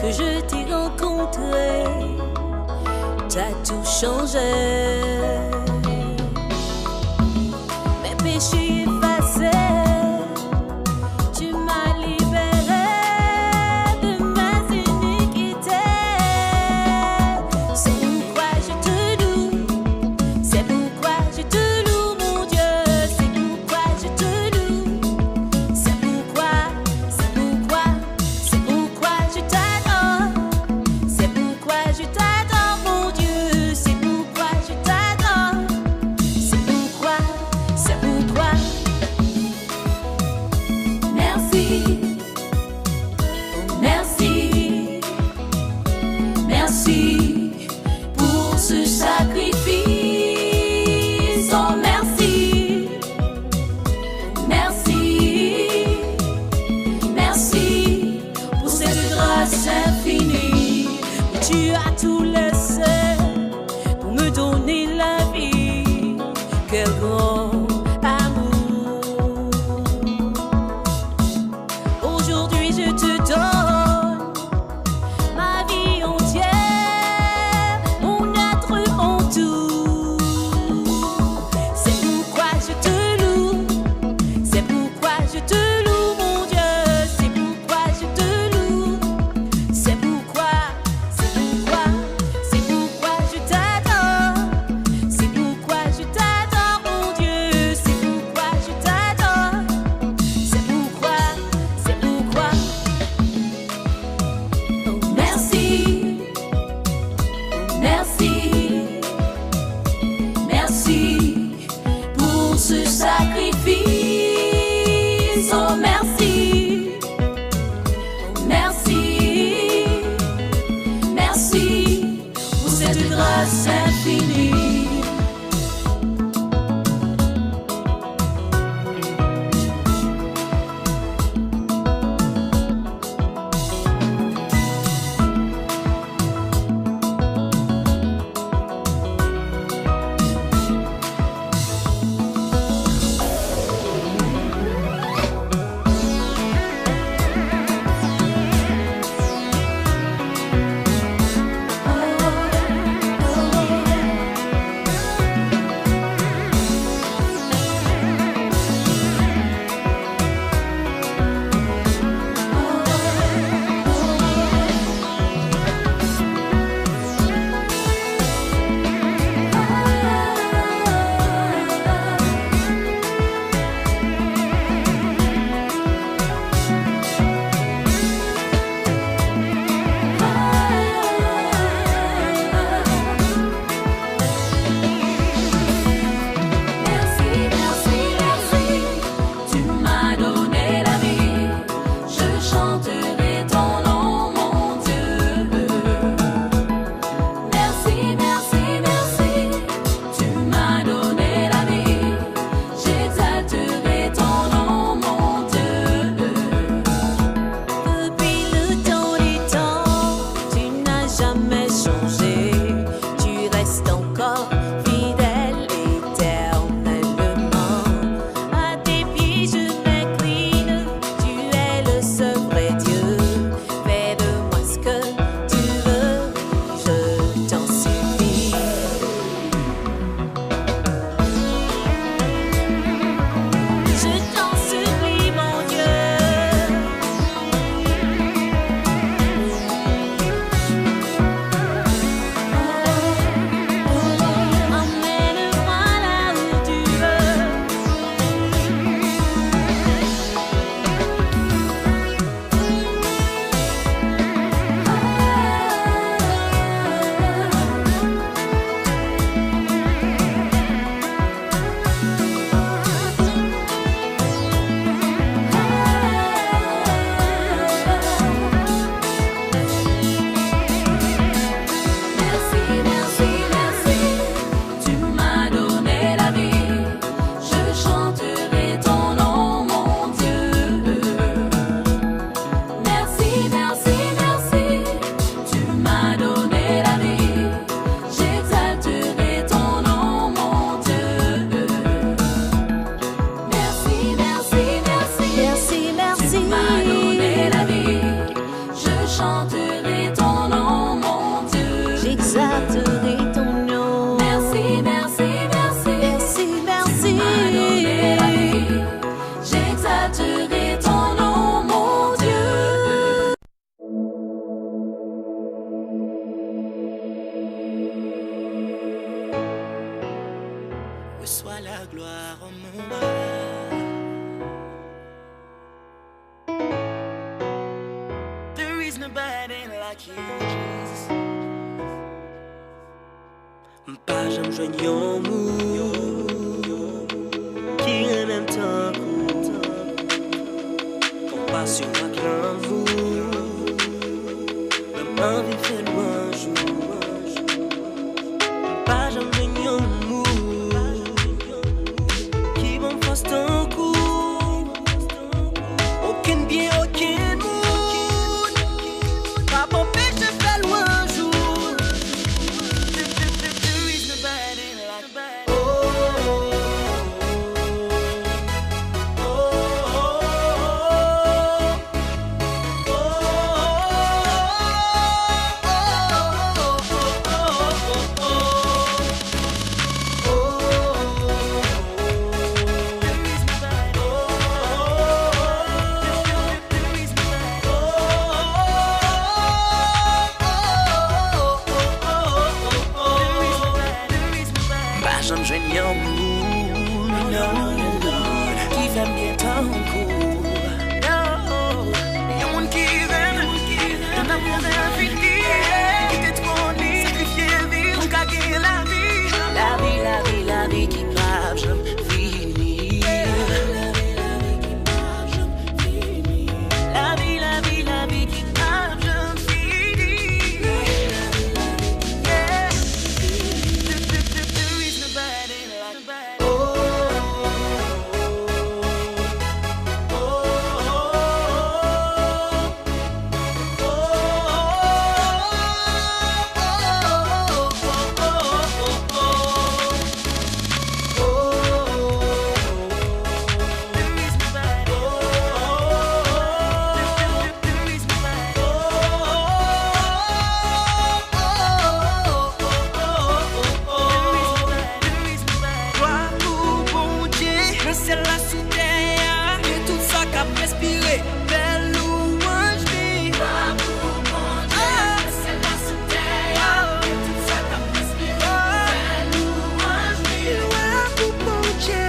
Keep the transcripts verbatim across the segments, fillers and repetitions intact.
que je t'ai rencontré, t'as tout changé. Mes péchés effacés, tu m'as libéré de mes iniquités. C'est pourquoi je te loue, c'est pourquoi je te loue, mon Dieu, c'est pourquoi je te loue, c'est pourquoi, c'est pourquoi, c'est pourquoi je t'adore, c'est pourquoi je t'adore, mon Dieu, c'est pourquoi je t'adore, c'est pourquoi, c'est pourquoi. Merci, merci, merci pour ce sacrifice. Oh, merci, merci, merci pour cette grâce infinie. Tu as tout laissé pour me donner la vie. Quel grand amour. Aujourd'hui, je te donne ma vie entière, mon être en tout. C'est pourquoi je te loue, c'est pourquoi je te loue, mon Dieu, c'est pourquoi je te loue, c'est pourquoi, c'est pourquoi, c'est pourquoi je t'adore, c'est pourquoi je t'adore, mon Dieu, c'est pourquoi je t'adore, c'est pourquoi, c'est pourquoi. Merci, merci, merci pour ce sacrifice. Oh, merci, merci, merci pour cette grâce infinie. Merci, merci, merci. Tu m'as donné la vie, je chanterai ton nom, mon Dieu. Merci, merci, merci, tu m'as donné la vie, j'exalterai ton nom, mon Dieu. Depuis le temps des temps, tu n'as jamais changé, tu restes encore fidèle éternellement. À tes pieds je m'incline, tu es le seul vrai Dieu. Fais de moi ce que tu veux, je t'en supplie. Je t'en supplie, mon Dieu. Emmène-moi là où tu veux. Merci, merci, merci. Tu m'as donné la vie, je chanterai ton nom, mon Dieu. Merci, merci, merci, tu m'as donné la vie, j'exalterai ton nom, mon Dieu. Merci, merci, merci, merci, merci, tu m'as donné la vie, je chanterai M pa janm jwenn yon moun ki renmen m tankou w. Konpasyon ak lanmou, mwen m anvi fè lwanj ou. M pa janm jwenn yon moun ki ban m fòs tankou w. Okenn byen, okenn moun p ap anpeche m fè lwanj ou. There is nobody like M pa janm jwenn yon moun, non, ki fè m byen tankou w. Non. Yon moun ki renmen, yon amou enfini, ki te twone, sakrifye vi pou ka gen lavi. Lavi, lavi, lavi ki p ap janm fini. Lavi, lavi, lavi ki p ap janm fini. Yeah. There is nobody like Glwa pou Bondye nan syèl la, sou tè a, ke tout sa k ap respire fè louwanj li. Glwa pou Bondye nan syèl la, sou tè a, ke tout sa k ap respire fè louwanj li. Glwa pou Bondye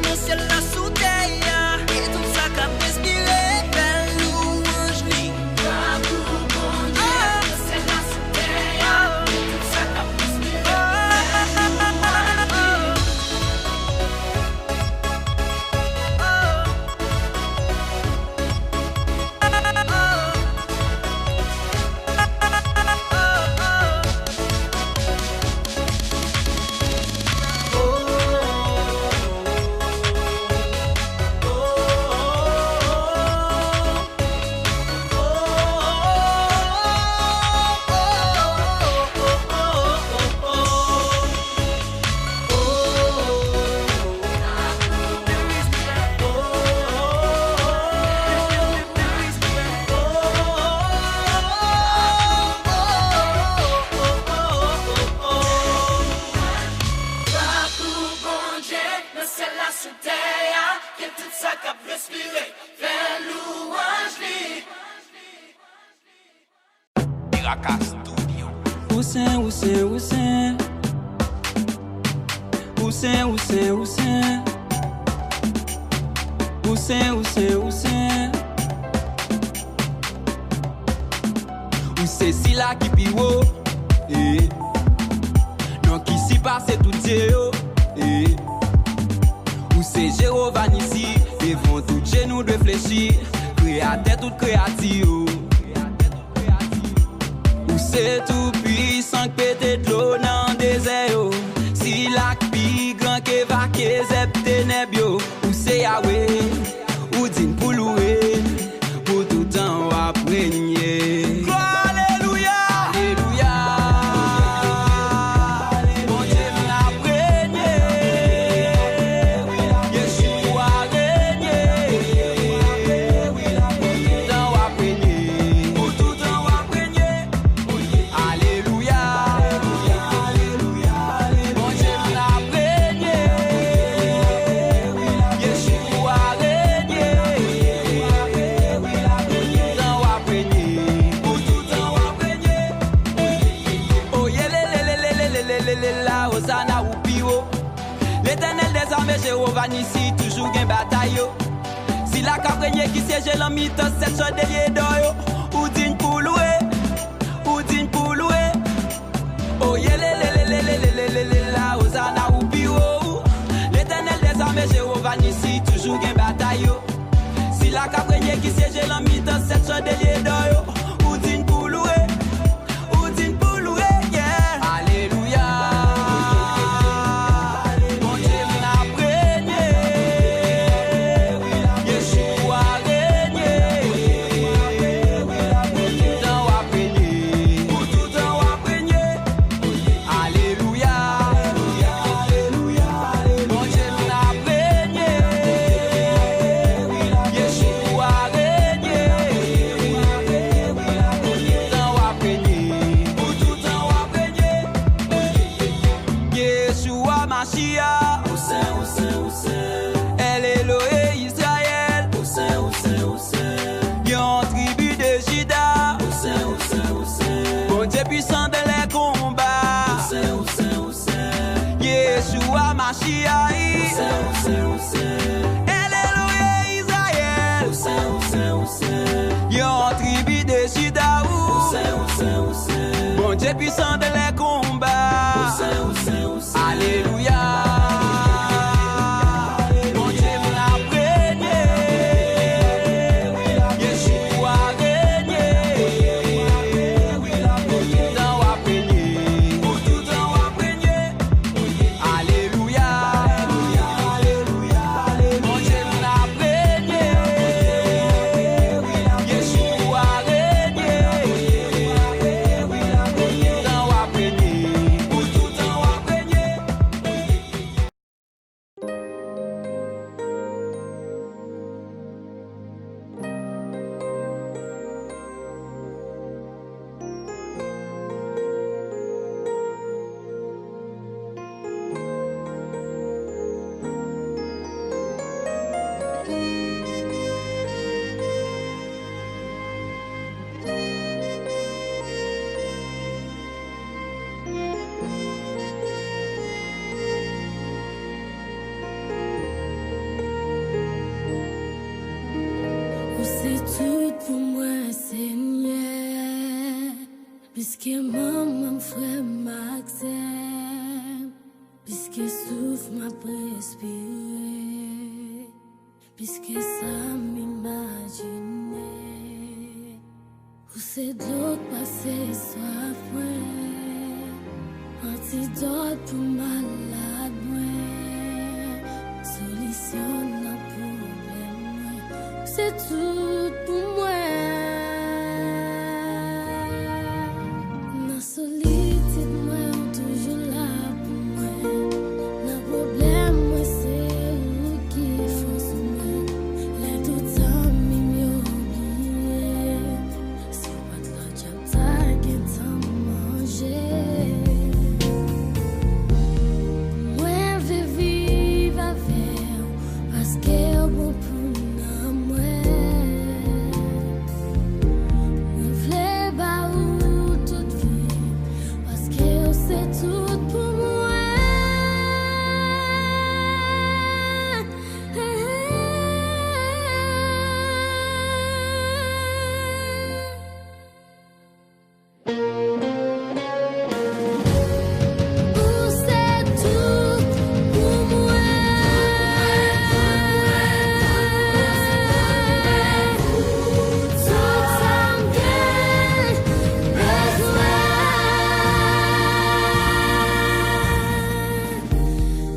nan syèl la, sou tè a, ke tout sa k ap respire fè louwanj li. Glwa pou Bondye nan syèl la, sou tè a, ke tout sa k ap respire fè louwanj li. Glwa pou Bondye nan syèl la, sou tè a, ke tout sa k ap respire fè louwanj li. Miracle Studio. Ou sen, ou sen, ou sen. Ou sen, ou sen, ou sen. Ou sen, ou sen, ou sen. Ou se sila ki pi wo, eh, nan ki sipase tout dye yo, eh. Ou se Jewova Nisi, devan tout je nou dwe flechi, Kreyatè tout kreyati yo. Ou se Toupwisan k pete dlo nan dezè yo, sila k pi gran ke vake zèb tenèb yo. Ou se Yawe, ou di n pou loure, pou toutan w ap renye. Glwa, alelouya, alelouya. Bondye m ap renye. Yeshua renye. Pou toutan w ap renye. Pou toutan w ap renye. Alelouya. Bondye m ap renye. Yeshua renye. Pou toutan w ap renye. Pou toutan w ap renye. Oyelelelelelelelele, la Osana ou pi wo. Letènèl dèzame, Jewova Nisi, toujou gen batay yo. Sila k ap renye ki syeje lan mitan sèt chandelye dò yo. Ou dign pou loure. K ap renye, ki syeje nan mitan sèt chandelye dò yo. Ou dign pou louwe, ou dign pou louwe, yeah. Alelouya. Bondye m ap renye. Yeshua renye. Pou toutan w ap renye. Pou toutan w ap renye. Alelouya. Bondye m ap renye. Yeshua renye. Pou toutan w ap renye. Pou toutan w ap renye. Yeshua Mashiach. Ou sen, ou sen, ou sen. El Elohe Israël. Ou sen, ou sen, ou sen. Lyon tribi de Jida. Ou sen, ou sen, ou sen. Bondye pwisan dans les combats. Ou sen, ou sen, ou sen. Yeshua Mashiach. Ou sen, ou sen, ou sen. El Elohe Israël. Ou sen, ou sen, ou sen. Lyon tribi de Jida ou. Ou sen, ou sen, ou sen. Bondye pwisan dans les combats. Ou sen, ou sen, ou sen. Alelouya. Bondye m ap renye. Yeshua renye. Pou toutan w ap renye. Pou toutan w ap renye. Alelouya. Bondye m ap renye. Yeshua renye. Pou toutan w ap renye. Pou toutan w ap renye. Ou se tout pou mwen, Senyè. Plis ke manman m, frè m ak sè m, plis ke souf m ap respire, plis ke sa m imajine. Ou se dlo k pase swaf mwen, antidòt pou malad mwen, solisyon nan pwoblèm mwen. Ou se tout pou mwen. Nan solitid mwen, ou toujou la pou mwen. Nan pwoblèm mwen, se ou ki fòs mwen. Lè tout zanmi m yo bliye, si w pa t la, djab ta gentan manje. Mwen vle viv avè w, paske w bon pou nanm mwen. Mwen vle ba ou tout vi m, paske w se tout pou mwen. Ou se tout pou mwen. Tout sa m gen bezwen.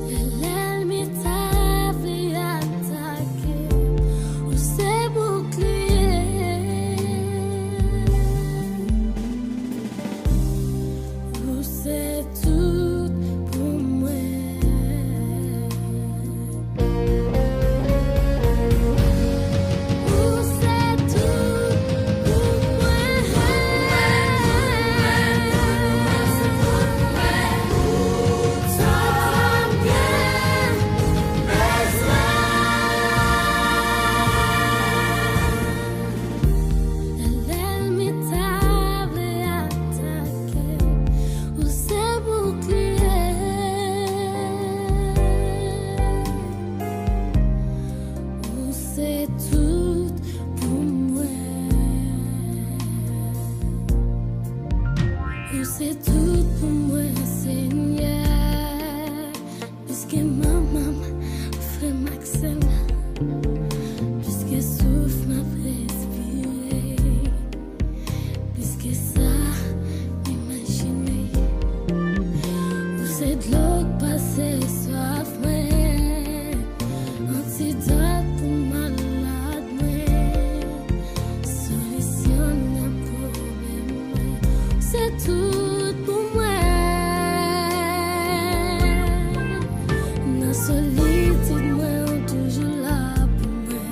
Lè lènmi ta vle atake, ou se boukliye. Ou se tout pou mwen. Ou se tout pou mwen. Tout sa m gen bezwen. Lè lènmi ta vle atake, ou se boukliye. Ou se tout pou mwen. Ou se tout pou mwen, Senyè. Plis ke manman m, frè m ak sè m, plis ke souf m Se tout pou mwen. Nan solitid mwen, ou toujou la pou mwen.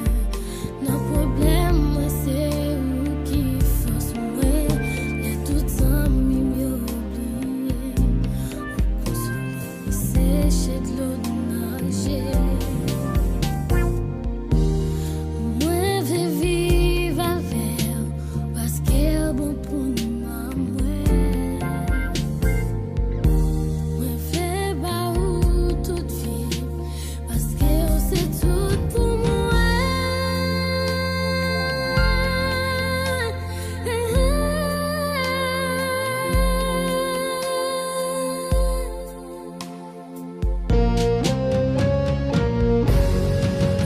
Nan pwoblèm mwen, se ou ki fòs mwen. Lè tout zanmi m yo bliye m, ou konsole m, seche dlo nan je. Mwen vle viv avè w, paske w bon pou nanm mwen. Mwen vle ba ou tout vi m, paske w se tout pou mwen.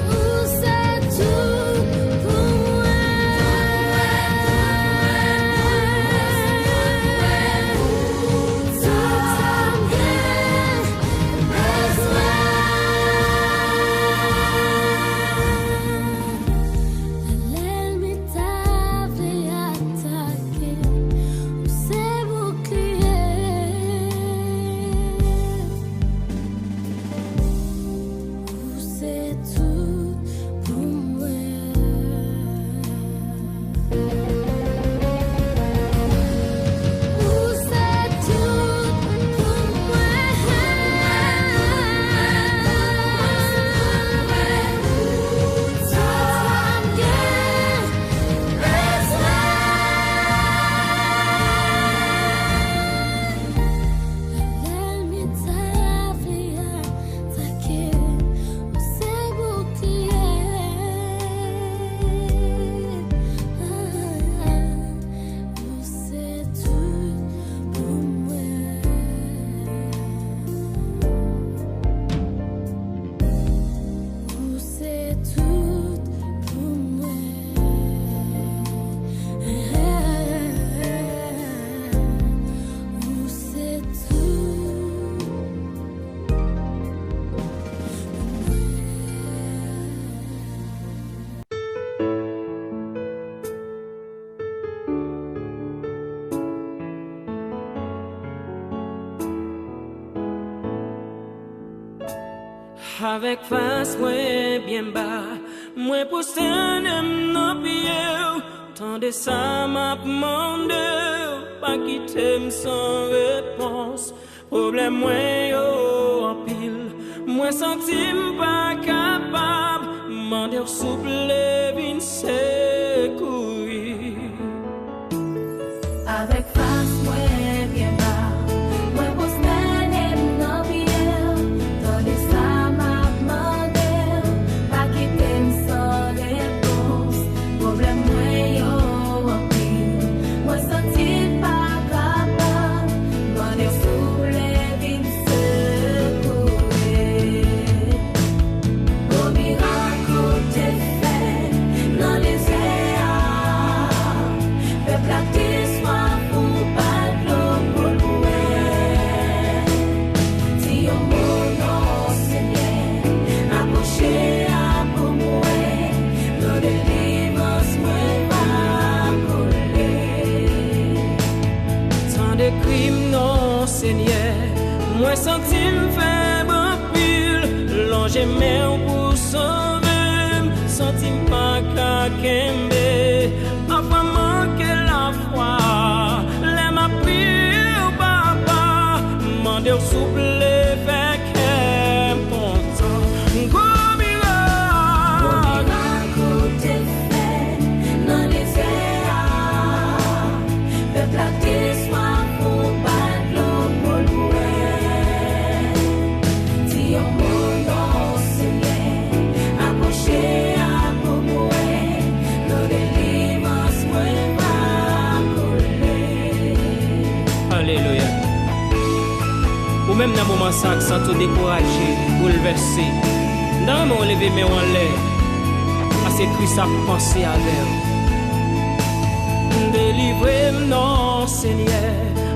Ou se tout pou mwen. Tout sa m gen bezwen. Lè lènmi ta vle atake, ou se boukliye. Ou se tout pou mwen. Ou se tout pou mwen. Tout sa m gen bezwen. Lè lènmi ta vle atake, ou se boukliye. Ou se tout pou mwen. Ou se tout pou mwen. Ou se tout pou mwen. Avèk fas mwen byen ba, mwen pwostène m nan pye w. Tande sa m ap mande w, pa kite m san repons. Pwoblèm mwen yo anpil, mwen santi m pa kapab. Mande w souple vin sekouri. Avèk fas mwen byen ba, mwen pwostène m nan pye w. Tande sa m ap mande w, pa kite m san repons. Pwoblèm mwen yo anpil, mwen santi m pa kapab. Mande w souple vin sekouri. Gwo mirak ou te fè nan dezè a. Pèp la te swaf, ou ba l dlo pou l bwè. Di yon mo non, Senyè, apwoche a pou mwen. Dlo delivrans mwen va koule. Tande kri m non, Senyè, mwen santi m fèb anpil. Lonje men w pou sove m, santi m pa ka kenbe. Pafwa m manke lafwa lè m ap priye w, Papa. Mande w souple fè kè m kontan. Gwo mirak. Gwo mirak ou te fè nan dezè a. Pèp la te swaf, ou ba l dlo pou l bwè. Di yon mo non, Senyè, apwoche a pou mwen. Dlo delivrans mwen va koule. Alelouya. Ou menm nan moman sa k santi w dekouraje, boulvèse, m ta renmen w leve men w anlè, paske Kris ap panse avè w. Delivre m non, Senyè,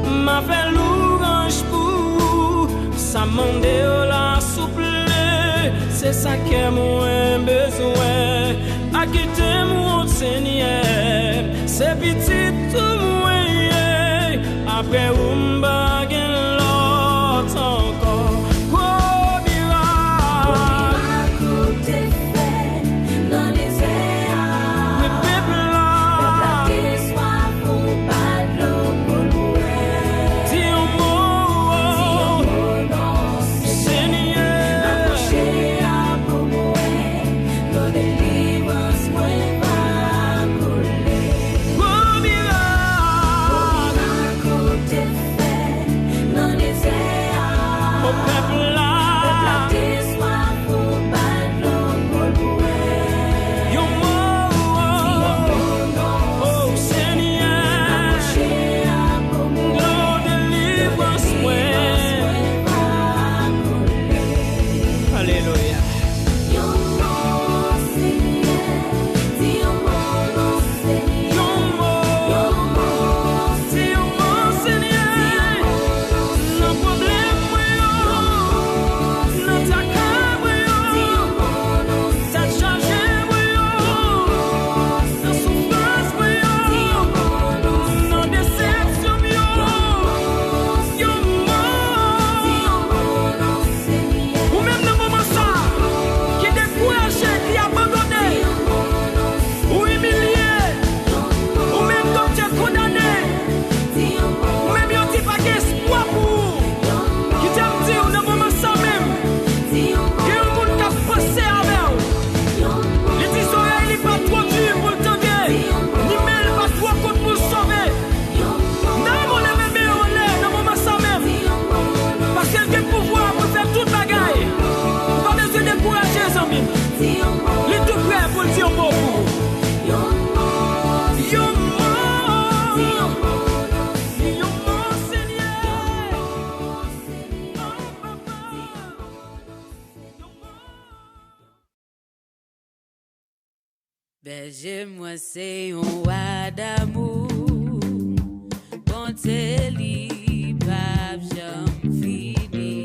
m a fè louwanj pou ou. Sa m mande w la, souple, se sa kè mwen bezwen. Pa kite m wont, Senyè, se pitit ou mwen ye. Bèje mwen se yon wa damou, bonte li p ap janm fini.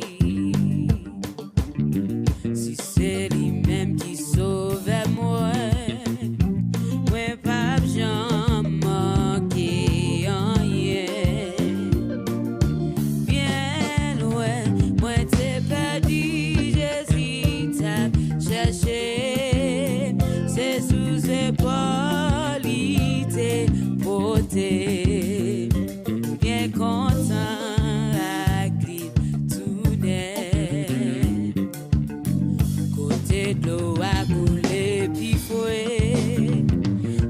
Si se li menm ki sovè mwen, mwen p ap janm manke anyen. Byen lwen, mwen te pèdi, Jezi t ap chèche. Se sou zepòl li te pote. Byen kontan ak li tounen. Kote dlo a koule pi fre,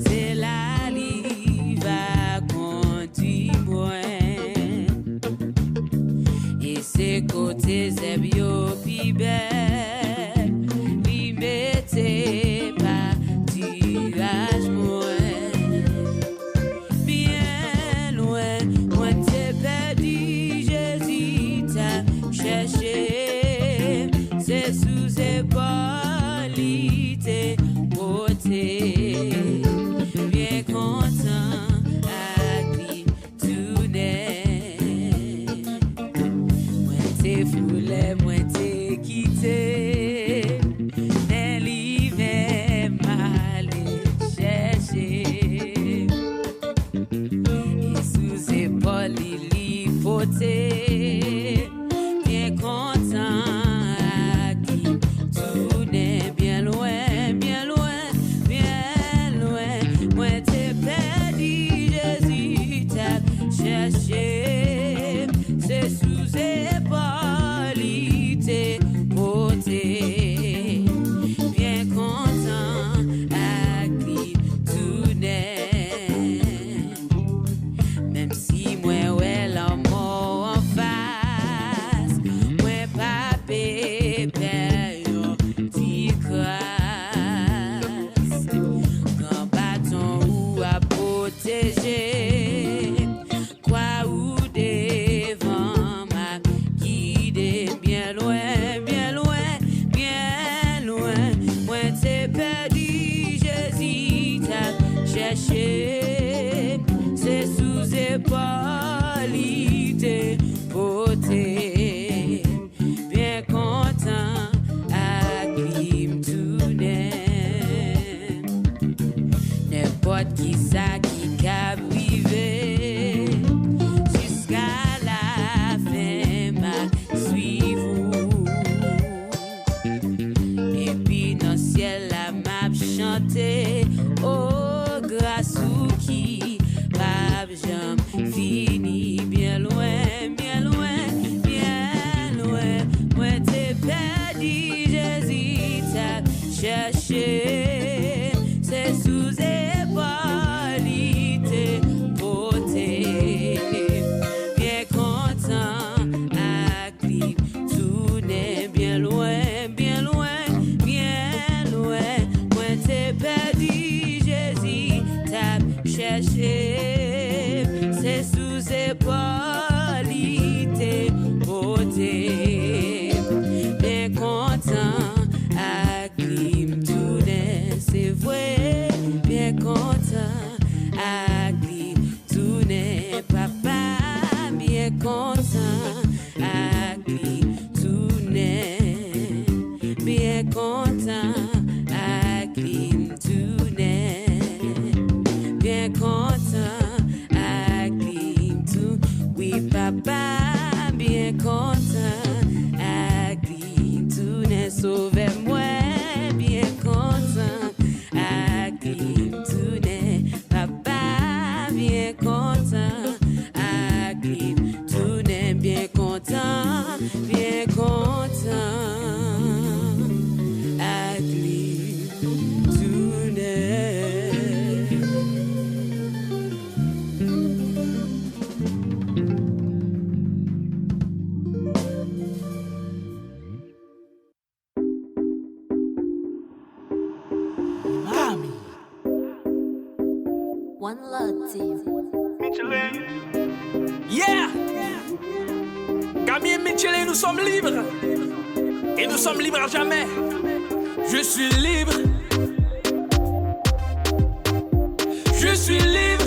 se la li va kondwi mwen. E se kote zèb yo pi bèl, li mete patiraj mwen. Byen lwen, mwen te pèdi, Jezi t ap chèche. Se sou zepòl li te pote. Byen kontan ak li tounen. Mwen te fou lè mwen te kite, men li menm ale chèche. E sou zepòl li, li pote. Byen kontan ak li tounen. Byen lwen, byen lwen, byen lwen. Mwen te pèdi, Jezi t ap chèche. Se sou zepòl li te pote. Byen kontan ak li tounen. Menm si mwen wè lanmò anfas, mwen p ap pè yon ti kras. Gran baton ou ap pwoteje, kwa ou devan m ap gide m. Byen lwen, byen lwen, byen lwen, mwen te pèdi, Jezi t ap chèche. Se sou zepòl li te pote. Byen kontan ak li m tounen. Nenpòt kisa ki ka rive, jiska lafen m ap swiv ou. Epi nan syèl la m ap chante, o gras ou ki p ap janm fini. Byen lwen, byen lwen, byen lwen, mwen te pèdi, Jezi t ap chèche. Se sou zepòl li te pote. Byen kontan ak li tounen. Byen lwen, byen lwen, byen lwen, mwen te pèdi, Jezi t ap chèche. Se sou zepòl li te pote. Byen kontan ak li m tounen. Se vre, byen kontan ak li tounen, papa, byen kontan ak li tounen. Byen kontan ak li m tounen. Byen kontan ak li m tou-, wi, papa, byen kontan ak li m tounen. Sovè mwen, byen kontan ak li m tounen. Papa, byen kontan ak li m tounen. Byen kontan, byen kontan ak li m tounen. Mami. One Love Team. Michelin. Yeah! Camille et Michelin, nous sommes libres. Et nous sommes libres à jamais. Je suis libre. Je suis libre.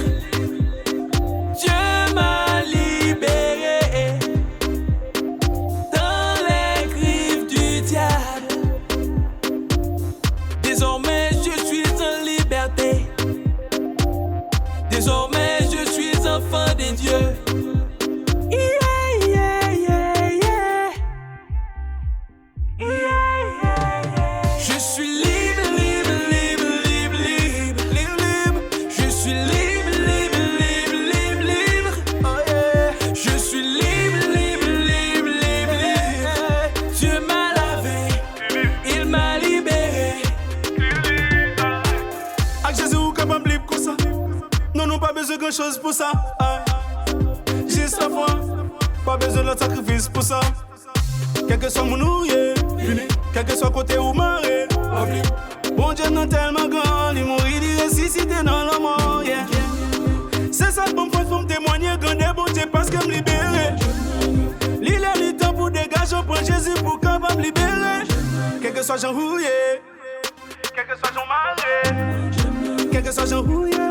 Dieu m'a libéré dans les griffes du diable. Désormais, je suis en liberté. Désormais, je suis enfant de Dieu. Yeah, yeah, yeah, yeah. Je suis libre, libre, libre, libre, libre, libre, libre. Je suis libre, libre, libre, libre, libre. Oh yeah. Je suis libre, libre, libre, libre, libre. Dieu m'a lavé, il m'a libéré. Ak Jezi ou kapab lib konsa. Non, nou pa bezwen gran choz pou sa. Ah. Jis lafwa, pa bezwen lòt sakrifis pou sa. Kèlkeswa moun ou ye, vini. Kèlkeswa kote ou mare, w ap lib. Bondye nou tèlman gran, li mouri, li resisite nan lanmò, yeah. Se sa k ban m fòs pou m temwanye grandè Bondye paske m libere. Li lè li tan pou degaje w, pran Jezi pou w kapab libere. Kèlkeswa jan ou ye. Kèlkeswa jan w mare, kèlkeswa jan ou ye,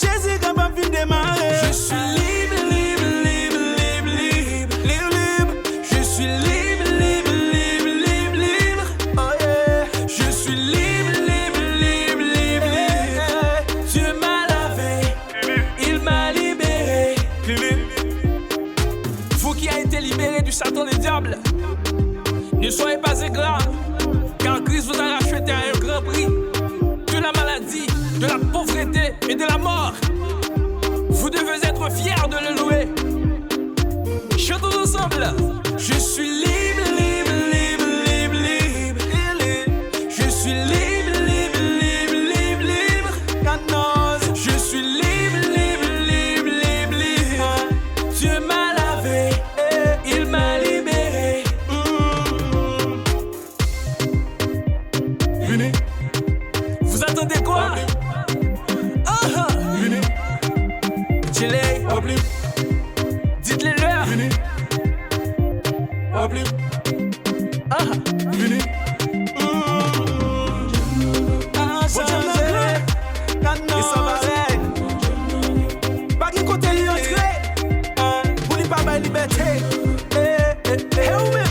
Jezi kapab vin demare. Je suis libre, libre, libre, libre, libre, libre, libre. Je suis libre, libre, libre, libre, libre. Oh yeah. Je suis libre, libre, libre, libre, libre. Dieu m'a lavé, il m'a libéré. Vous qui a été libéré du Satan, le diable, ne soyez pas ingrats, car Christ vous a racheté à un grand prix de la maladie, de la pauvreté et de la mort. Vous devez être fiers de le louer. Chantons ensemble. Je suis libre, libre, libre, libre, libre, libre. Je suis libre, libre, libre, libre, libre. God knows. Je suis libre, libre, libre, libre, libre. Dieu m'a lavé, il m'a libéré. Mm. Vini. Vous attendez quoi? Ah, ah. Vini. Chile. Dites-le leur. Vini. Ah. Vini. Mm. Ah, Bondye nan gran. E san parèy. Pa gen kote li antre pou li pa bay libète. Eh, eh, eh. E ou menm?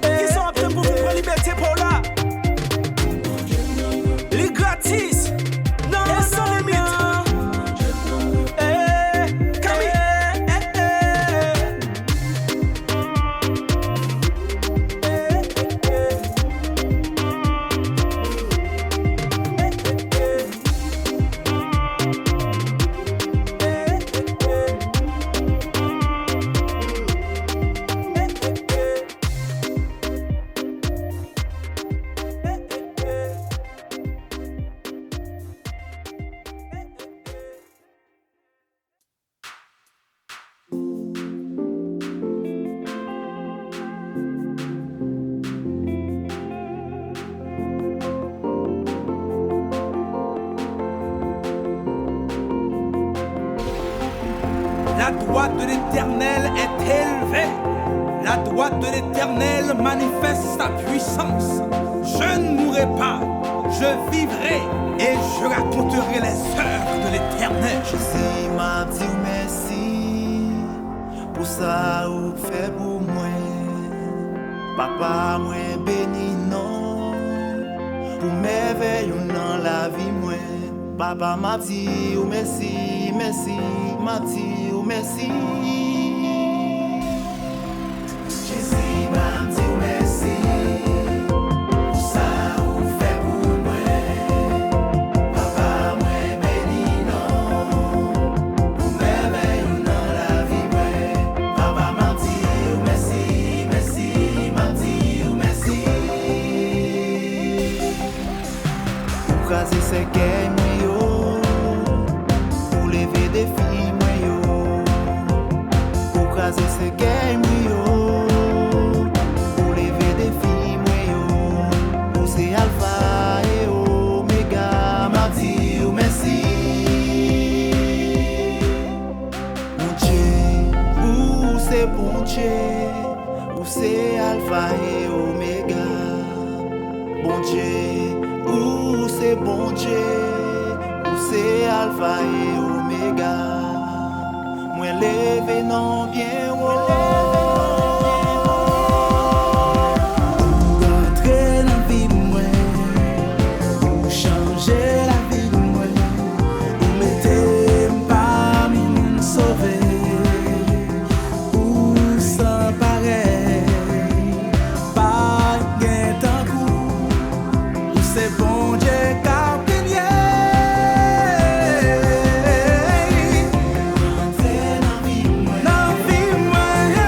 Kisa w ap tann pou vin pran libète pa w la? Li gratis. Non, e san limit. Eh, Camille. Eh, eh, eh. La droite de l'Éternel est élevée. La droite de l'Éternel manifeste sa puissance. Je ne mourrai pas, je vivrai et je raconterai les œuvres de l'Éternel. Jezi, m ap di w mèsi pou sa ou fè pou mwen. Papa, mwen beni non pou mèvèy ou nan lavi mwen. Papa, m ap di w mèsi, mèsi, m ap di w mèsi. Jezi, m ap di w mèsi pou sa ou fè pou mwen. Papa, mwen beni non ou pou mèvèy ou nan lavi mwen. Papa, m ap di w mèsi, mèsi, m ap di w mèsi. Ou kraze sèkèy mwen yo, ou leve defi mwen yo. Ou kraze sèkèy mwen yo, ou leve defi mwen yo. Ou se Alfa e Omega, m ap di w mèsi. Bondye, ou se Bondye. Ou se Alfa e Omega. Bondye, ou se Bondye. Alfa e Omega, mwen leve non byen wo. Ou rantre nan vi mwen, ou chanje lavi mwen, ou mete m pami moun sove. Ou san parèy, pa gen tankou. Ou se Bondye k ap renye. Rantre nan vi mwen, nan vi mwen.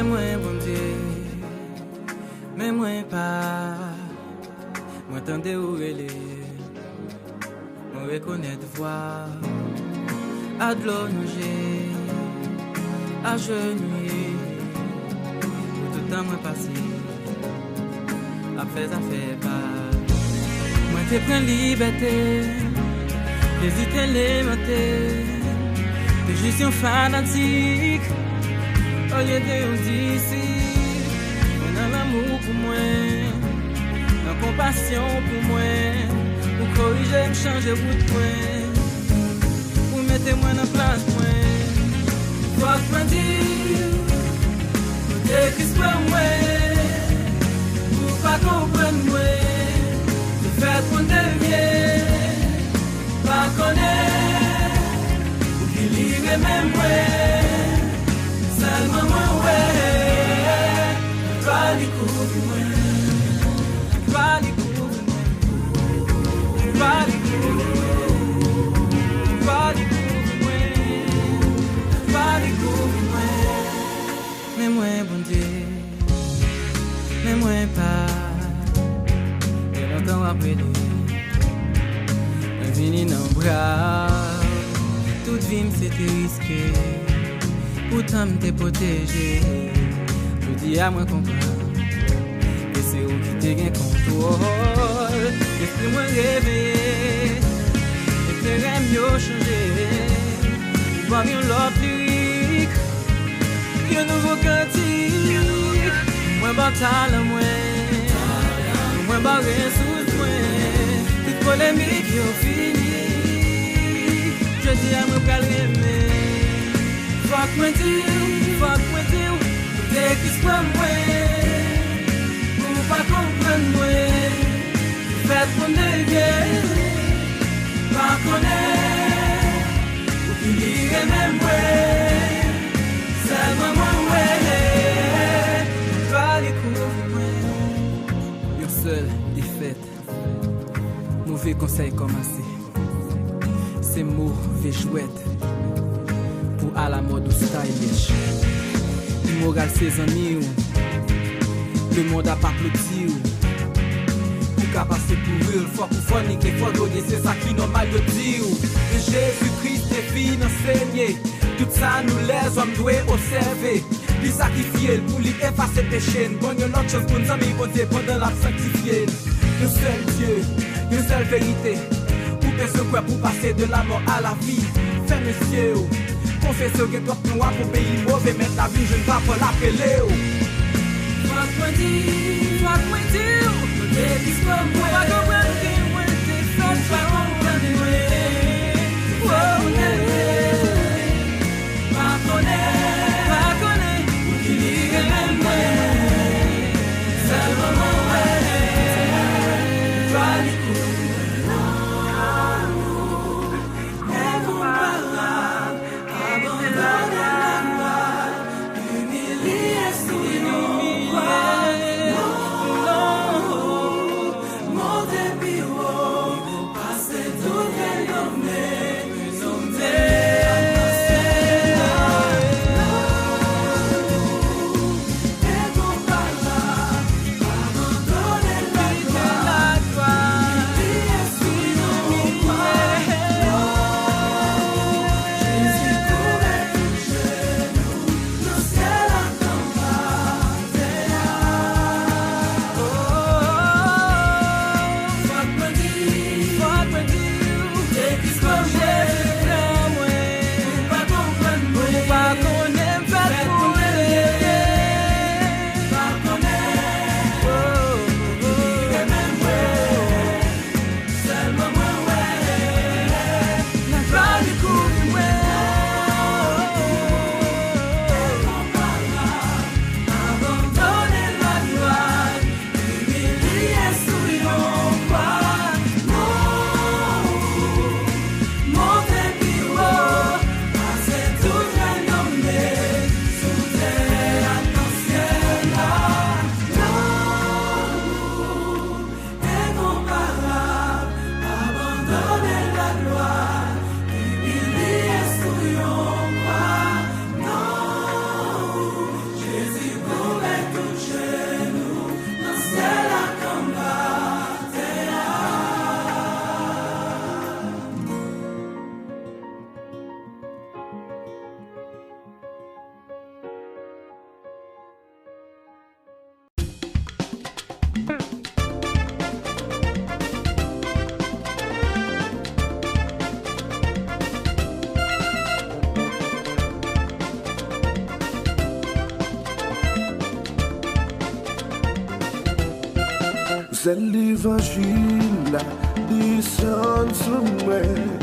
Mwen, Bondye, men mwen pa. Mwen tande ou rele, mwen rekonèt vwa. A dlo nou je, ajenouye. Pou tout tan mwen pase ap fè zafè pa. Mwen te pran libète, ezite lemante. Te jis yon fanatik olye de yon disip. Mwen nan lanmou pou mwen, nan konpasyon pou mwen, ou korije m, chanje wout mwen, ou mete mwen nan plas mwen. Fòk mwen di w, kote Kris pran mwen, ou pa konprann mwen, ou fèt pou m devye, pa konnen ou ki li renmen mwen, sèlman mwen wè. Glwa li kouvri mwen, glwa li kouvri mwen, glwa li kouvri mwen, glwa li kouvri mwen, glwa li kouvri mwen. Men mwen, Bondye, men mwen pa. Gen lontan w ap rele, mwen vini nan bra w. Tout vi m se te riske, poutan m te pwoteje. Jodi a mwen konprann ke se ou ki te gen kontwòl. Lespri mwen reveye, enterè m yo chanje. Ou ban m yon lòt lirik, yon nouvo kantik. Mwen ba w talan mwen, mwen ba w resous mwen. Tout polemik yo fini, jodi a mwen pral renmen. Fòk mwen di w, fòk mwen di w, kote Kris pran mwen, ou pa konprann mwen, ou fèt pou m devye, pa konnen ou ki li renmen mwen, sèlman mwen wè. Glwa li kouvri mwen. Yon sèl defèt, move konsèy kòmanse. Se move jwèt pou alamòd ou stylish. Imoral se zanmi w, lemonn ap aplodi w. Ou ka pase pou real, fòk ou funny, ke fò dwòge, se sa ki nòmal, yo di w. Men Jezi Kris te vin ansenye tout sa nou lèzòm dwe obsève. Li sakrifye l pou li efase peche n. Ban n yon lòt chans pou n zanmi Bondye pandan l ap sanktifye n. Yon sèl Dye, yon sèl verite. Ou bezwen kwè pou pase de la mort à la vie. Fèmen zye w, konfese w gen twòp nwa pou peyi move mèt la vin jwenn papa l ap rele w. Fòk mwen di, fòk mwen di w, kote Kris pran mwen, pa konprann ki mwen te fèt, pa konprann mwen. Wo, wo, wo. Pa konnen, pa konnen, ou ki li renmen mwen. Sèlman mwen wè, glwa li kouvri mwen. Lanmou enkonparab, abandone la gloire, imilye sou yon kwa. Non, non, monte pi wo. Sèl levanjil la desann sou mwen,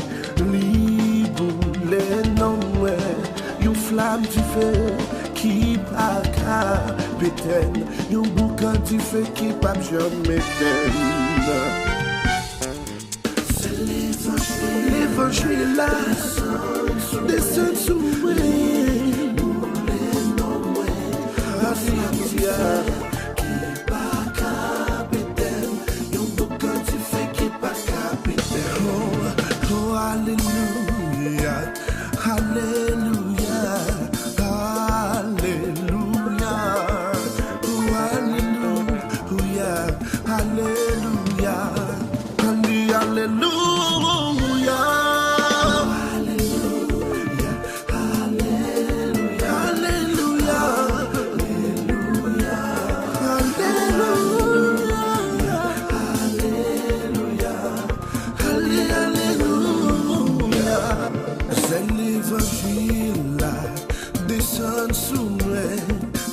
li boule nan mwen, yon flam dife ki pa ka etèn, yon boukan dife ki p ap janm etèn. Levanjil la desann sou mwen. Alelouya. Oh, oh, alelouya. Alelouya. Alelouya. Oh, alelouya. Alelouya. Ale, alelouya. Alelouya. Alelouya. Ale, alelouya. Sèl levanjil la desann sou mwen,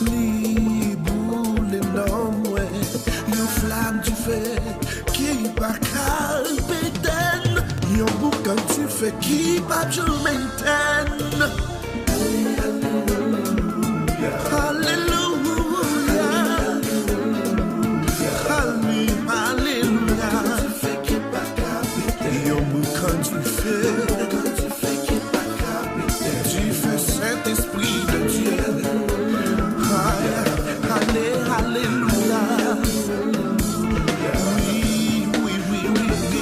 li boule nan mwen, yon flam dife ki pa ka etèn, yon boukan dife ki p ap janm etèn. Alelouya. Ale, alelouya. Yon boukan dife. Dife Sentespri de Dye. Ale, alelouya. Wi, wi, wi, wi, wi.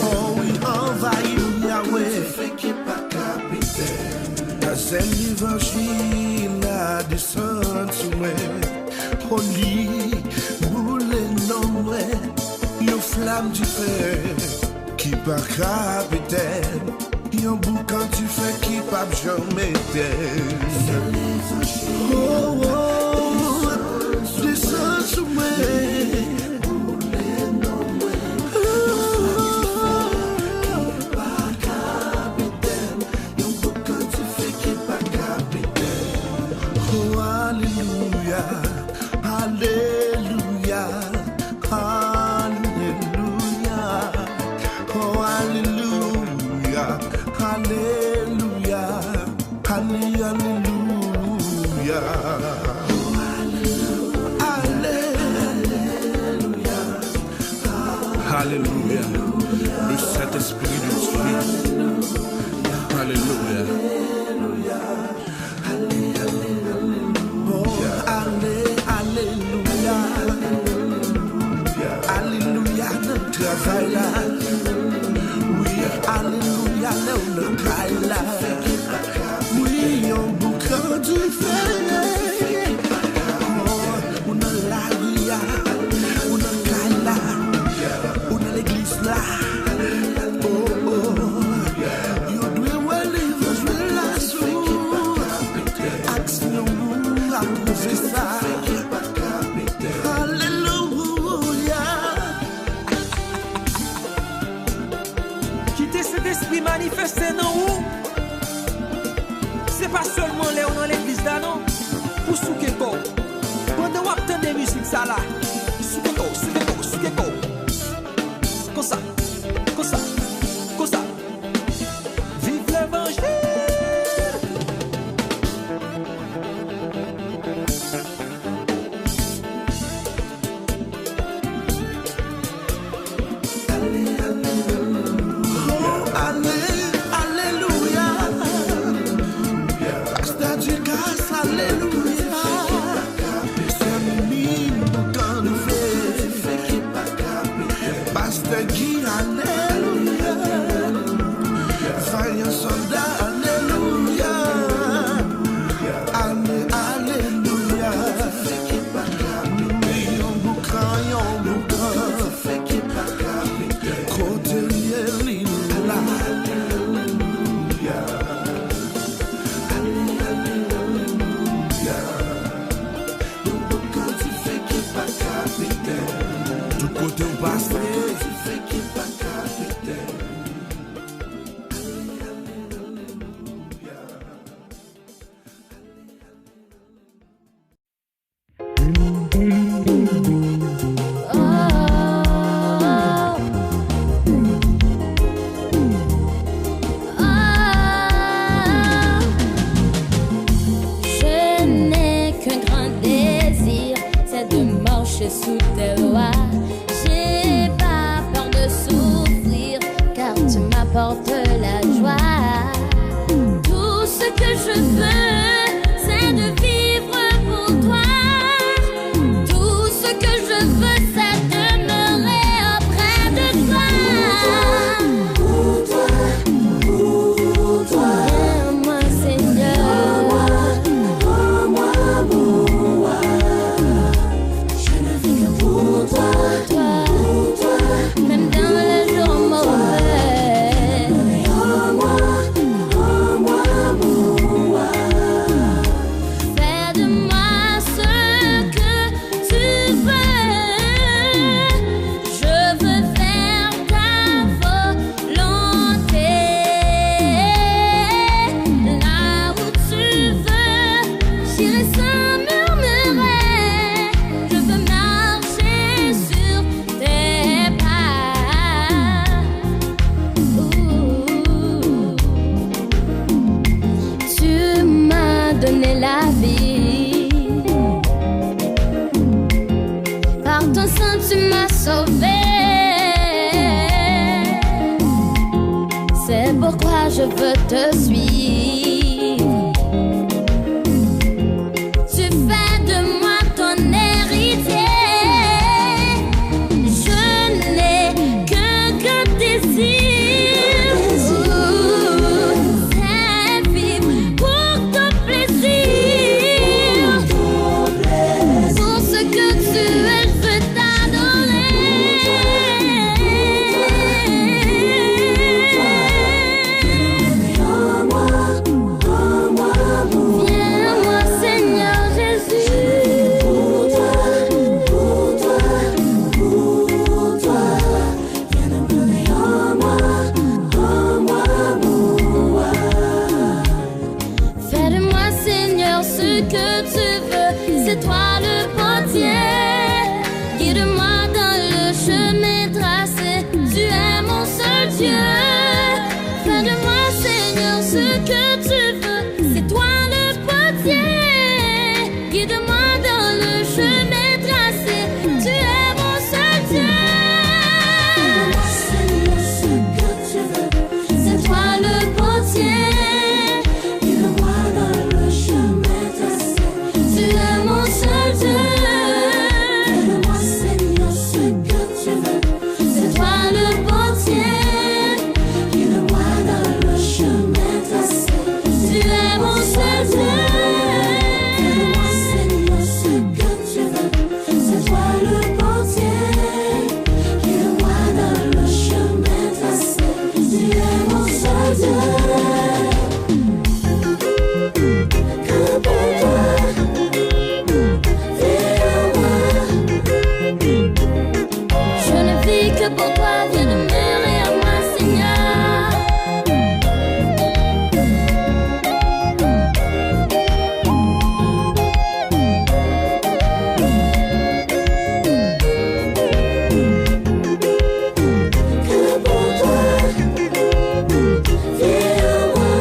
Oh wi, anvayi m, Yahweh. Sèl levanjil la desann sou mwen. Oh, li boule nan mwen, yon flam dife ki pa ka etèn, yon boukan dife ki p ap janm etèn. Oh, oh, desann sou mwen. Oh, alelouya, alelouya, alelouya. Oh, alelouya, alelouya, ale, alelouya. Ale. Alelouya. Le Saint-Esprit de Dieu. Alelouya. Oh, ale, alelouya. Alelouya nan travay la. Wi, alelouya lè w nan kay la. Wi, yon boukan dife. Oh, ou nan lari a, ou nan kay la, ou nan legliz la. Oh, oh. Yo dwe wè levanjil la sou aksyon ou ap pwouve sa. Alelouya. Kite Sentespri manifeste nan ou. Se pa sèlman lè ou nan legliz la non, pou souke kò w. Pandan w ap tande mizik sa la, souke kò w, souke kò w, souke kò w. Konsa, konsa, konsa. Viv levanjil. Oh, ale, alelouya. Pastè Ducasse, alelouya. Sè Mimi, boukan dife. Pastè Guy, alelouya. Vayan sòlda, alelouya. Ale, alelouya. Wi, yon boukan, yon boukan. Kote l ye, li la. Alelouya. Ale, alelouya. Yon boukan dife ki pa ka etèn. Tout kote w pase. Dife ki pa ka etèn. Toutes tes lois. J'ai pas peur de souffrir, car tu m'apportes la joie. Tout ce que je veux, c'est de vivre pour toi. Tout ce que je veux, c'est demeurer auprès de toi. Pour toi, pour toi, pour toi. Viens à moi, Seigneur. Rends-moi, rends-moi mon roi. Je ne vis que pour toi, pour toi, même dans les jours mauvais. Rends-moi, rends-moi mon roi. Fais de moi ce que tu veux. Je veux faire ta volonté. Là où tu veux, j'irai sans murmurer. Je veux marcher sur tes pas. Ouh. Tu m'as donné la vie. Par ton sang, tu m'as sauvé. C'est pourquoi je veux te suivre. Tu fais de moi ton héritier. Je n'ai que, que désir, c'est vivre pour ton plaisir. Pour ce que tu es, je veux t'adorer. Viens à moi, Seigneur Jésus. Fais de moi, Seigneur, ce que tu veux. C'est toi le portier. Guide-moi dans le chemin tracé. Tu es mon seul Dieu. Fais de moi, Seigneur, ce que tu veux. C'est toi le portier. Guide-moi dans le chemin tracé. Tu es mon seul Dieu. Fais de moi, Seigneur, ce que tu veux. C'est toi le portier. Guide-moi dans le chemin tracé. Tu es mon seul Dieu. Fais de moi, Seigneur, ce que tu veux. C'est toi le portier. Guide-moi dans le chemin tracé. Tu es mon seul Dieu. Fais de moi, Seigneur, ce que tu veux. C'est toi le portier. Guide-moi dans le chemin tracé. Tu es mon seul Dieu. Que pour toi, viens à moi. Je ne vis que pour toi, viens demeurer à moi, Seigneur. Que pour toi, viens à moi.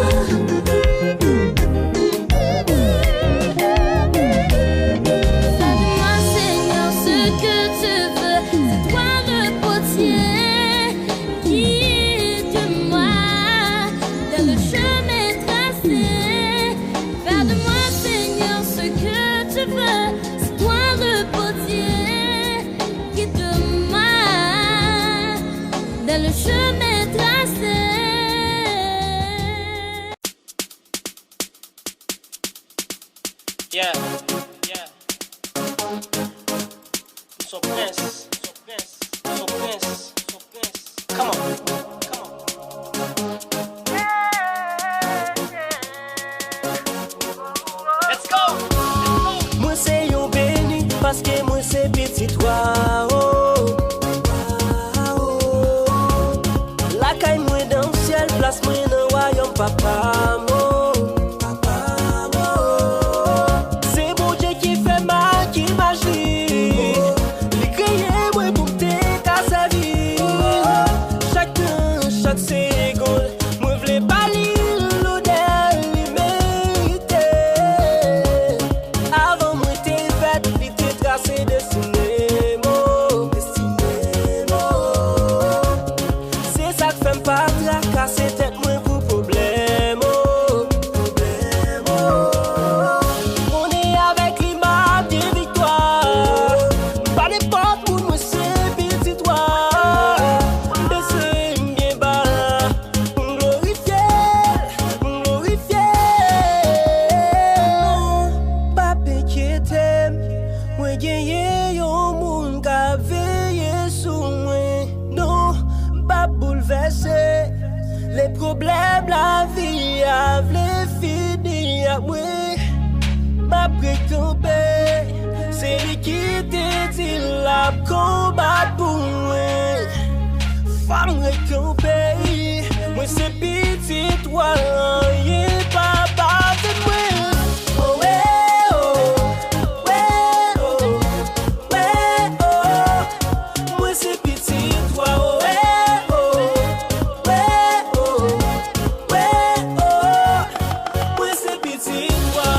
Fais de moi, Seigneur, ce que tu veux. C'est toi le portier. Guide-moi dans le chemin tracé. Fais de moi, Seigneur, ce que tu veux. C'est toi le portier. Guide-moi dans le chemin tracé. Yeah, yeah. M son prens, m son prens, m son prens, m son prens. Come on, come on. Let's go, let's go. Mwen se yon beni paske mwen se pitit wa, oh. Lakay mwen nan syèl, plas mwen nan wayòm Papa m, oh. Se Bondye ki fè ma-, ki maji. Li kreye mwen pou m te ka sèvi. Rekanpe, se li ki te di l ap konbat pou mwen. Fò m rekanpe, mwen se pitit wa, anyen pa bate mwen. Oh, eh, oh, eh, oh, eh, oh. Mwen se pitit wa, oh, eh, oh, eh, oh, eh, oh. Mwen se pitit wa.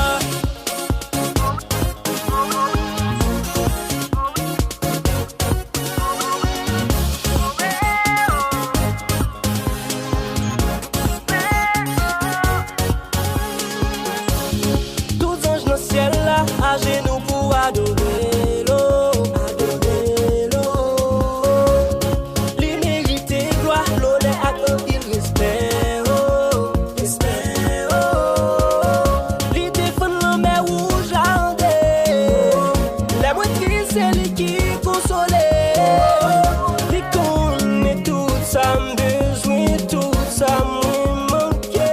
Tout zanj nan syèl la ajenou pou adore l, oh, adore l, oh. Li merite glwa, lonè ak anpil respè, oh, respè, oh. Li defann lanmè wouj la an de. Lè mwen tris, se li ki konsole. Li konnen tout sa m bezwen, tout sa mwen manke.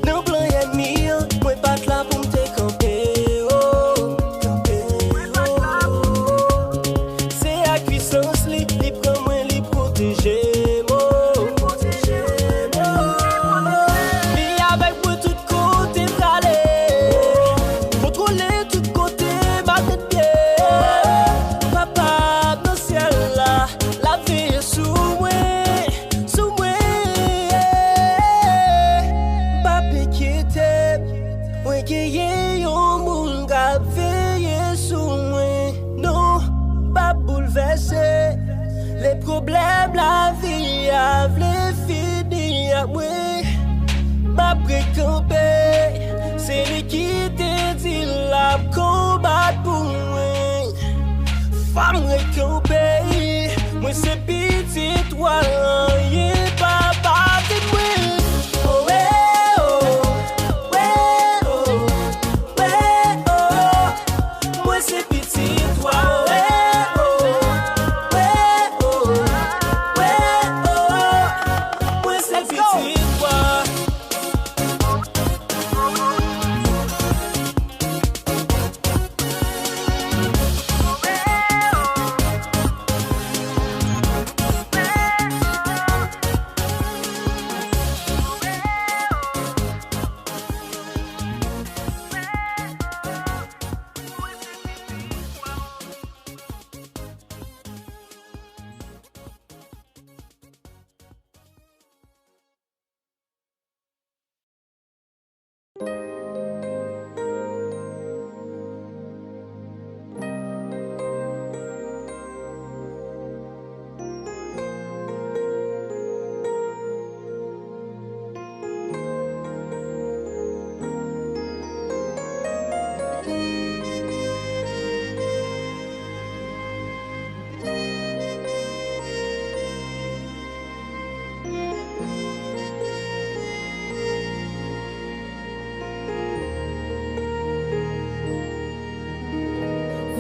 Nan plan ènmi an, mwen pa t la pou m te kanpe, oh, kanpe, oh. Se ak pwisans li, li pran mwen, li pwoteje m, oh, pwoteje m, oh. Li avèk mwen tout kote m prale. Kontwole tout kote m ap met pye. Papa m nan syèl la, l ap veye sou mwen, sou mwen. M p ap enkyete, mwen genyen yon moun k ap veye sou mwen. Non, m p ap boulvèse. Lè pwoblèm lavi a vle fini ak mwen, m ap rekanpe. Se li ki te di l ap konbat pou mwen. Fò m rekanpe, mwen se pitit wa, anyen pa bate mwen. Oh, eh, oh, eh, oh, eh, oh. Mwen se pitit wa, oh, eh, oh, eh, oh, eh, oh. Mwen se pitit wa.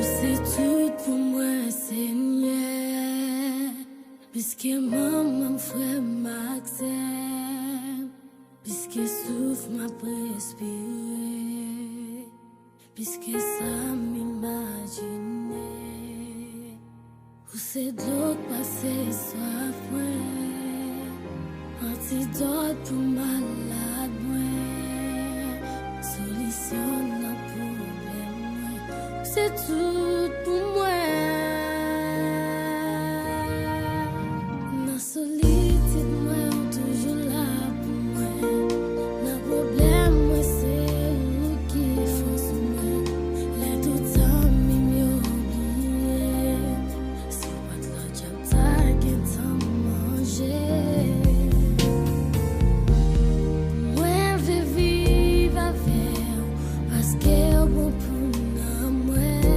Ou se tout pou mwen, Senyè. Piske manman m, frè m ak sè m, piske souf m ap respire, piske sa m imajine. Ou se dlo k pase swaf mwen, antidòt pou malad mwen, solisyon nan pwoblèm mwen. Ou se tout pou mwen. Nan solitid mwen, ou toujou la pou mwen. Nan pwoblèm mwen, se ou ki fòs mwen. Lè tout zanmi m yo bliye m, si w pa t la, djab ta gentan manje. Mwen vle viv avè w, paske w bon pou nanm mwen.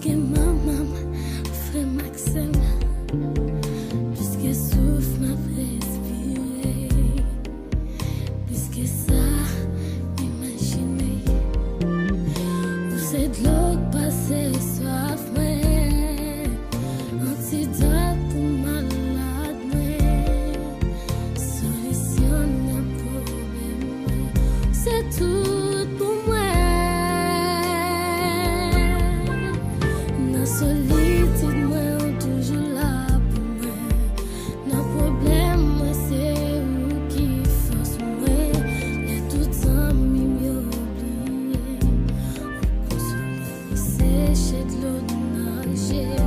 Ke manman m, frè m ak sè m, plis ke souf m ap respire, plis ke sa m imajine. Ou se dlo k pase swaf mwen, antidòt pou malad mwen, solisyon nan pwoblèm mwen. Se tout pou mwen. Nan solitid mwen, ou toujou la pou mwen. Nan pwoblèm mwen, se ou ki fòs mwen. Lè tout zanmi m yo bliye m, ou konsole m. Seche dlo nan je m.